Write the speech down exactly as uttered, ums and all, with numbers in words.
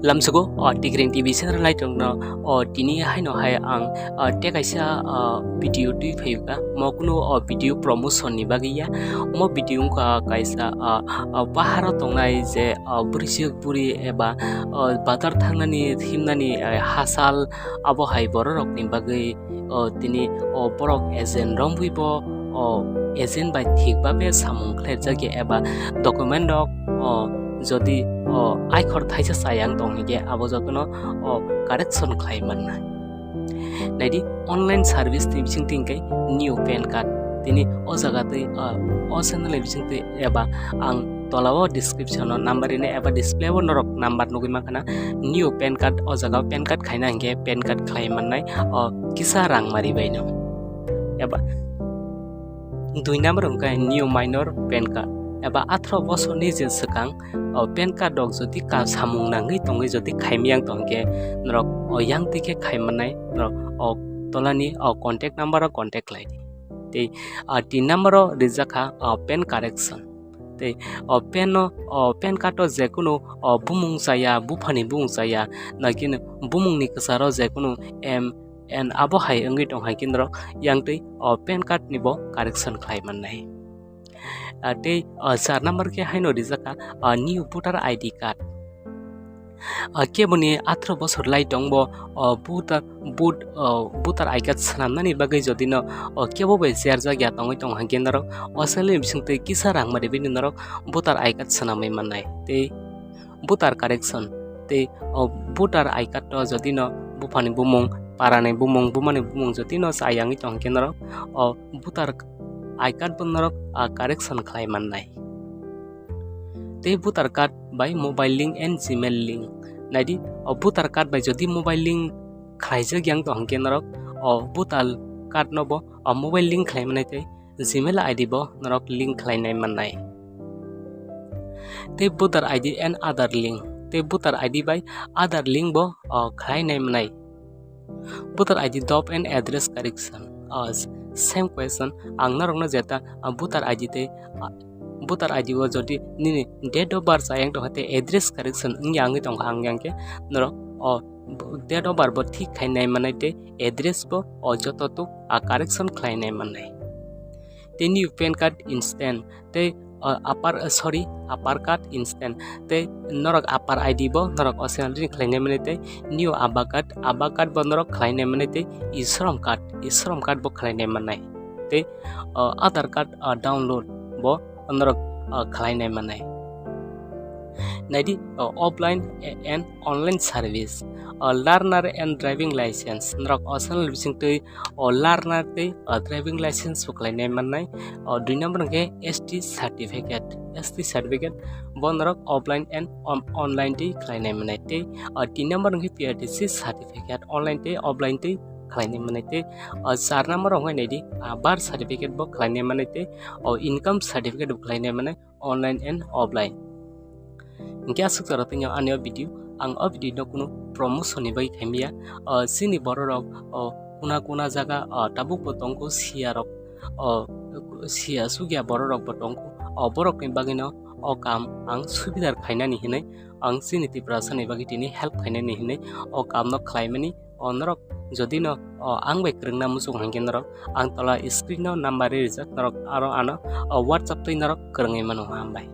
Lamsugo, o Tigreng T V channel naitok no, o tini haino hai ang, o tei kaisa, o video twi phaiyuka, mo kunu o video promotion ni bagwi ya, mo video wngkha kaisa, o, o paharo tongnai je, o bwrwisuk bwrwi eba, o bazar thangnani himnani, o hasal abo hai bororokni bagwi, o tini o borok agent romwi bo o agent bai thik babe samung khlaijak ya eba document rok o jodi o aikhor thaisa chayang tong hingke abo jotono o correction khlai mannai. Naidi online service ni bising tingkhe new pan card tini o jaga twi o, o channel ni bising twi eba ang tola o description o number rini eba display o norok number nugwi mankha na new pan card o jaga o pan card khaina hingke pan card khlai mannai o kisa rang mari baino eba dui number hwnkhe new minor pan card eba atharo bosorni je swkang o pan card rok jodi ka samung nangwi tongwi jodi khaimiyang tongkhe norok o yang twi khe khai mannai norok o tolani o contact number o contact khlai di. Tei, ah, tin number o rijak kha, ah, pan correction. Tei, o pan no, o pan card o jekunu, o bumung chaya, buphani bumung chaya, nagini bumungni kwcharo jekunu M N abo hai wngwi tong hai khe norok yang twi o pan card ni bo correction khlai mannai. Ah, tei, ah, char number khe haino rijak kha, ah, new voter I D card. Ah, keboni atharo bosor lai tongbo, ah, voter, vote, ah, voter I card swnamnani bagwi jodino, ah, kebo bai cherjak ya tongwi tong hwnkhe norok o salni bisingtwi kisa rang mari bini norok voter I card swnamwi mannai. Tei voter correction, tei o voter I card o jodino buphani bumung, parani bumung, bumani bumung jodino chayangwi tong hwnkhe norok o voter I card bo norok, ah, correction khlai mannai. Tei voter card bai mobile link and Gmail link. Naidi, o voter card bai jodi mobile link khlaijak yang tong hwnkhe norok o voter card no bo o mobile link khlai mannai tei Gmail I D bo norok link khlainai mannai. Tei voter I D and Aadhaar link, tei voter I D bai Aadhaar link bo, o, khlainai mannai. Voter I D dop and address correction. Ah, s-, same question. Ang norokno jeta, ah, voter I D tei, ah, voter I D o jodi nini date of birth ayang tongkha tei address correction wngya wngwi tongkha ang yang khe norok o date of birth bo thik khainai mannai tei address bo o joto tuk, ah, correction khlainai mannai. Tei new pan card instant tei, uh, upper, uh, sorry, upper card instant tei norok upper I D bo norok optional rini khlainai mani tei new ABA card, ABA card bo norok khlainai mani tei e-shram card, e-shram card bo khlainai mannai tei, uh, Aadhaar card, uh, download bo norok, uh, khlainai mannai. Naidi, uh, offline and online service, uh, learner and driving license norok optional bisingtwi o learner tei, o driving license bo khlainai mannai. O dui number hwnkhe S T certificate, S T certificate bo norok offline and on-, online tei khlainai mannai tei, o tin number hwnkhe P R T C certificate online tei offline tei khlainai mannai tei, o char number hwnkhe naidi, ah, birth certificate bo khlainai mannai tei, o income certificate bo khlainai mannai. Online and offline. Hingke aswk jora tini ani o video, ang o video no kunu promotion ni bagwi khaimya. O, chini bororok, o, kuna kuna jaga, o, tabuk bo tongkho siya rok, o, siya sugya bororok bo tongkho. O, borok ni bagwi no o kam ang subidar khainani hinwi, ang chini Tiprasa ni bagwi tini help khainani hinwi o kam no khlaimani. O norok jodi no, o, ang bai kwrwngna muchung hwnkhe norok ang tola screen o number rijak norok aro ano, o, WhatsApp twi norok kwrwngwi mano, hambai.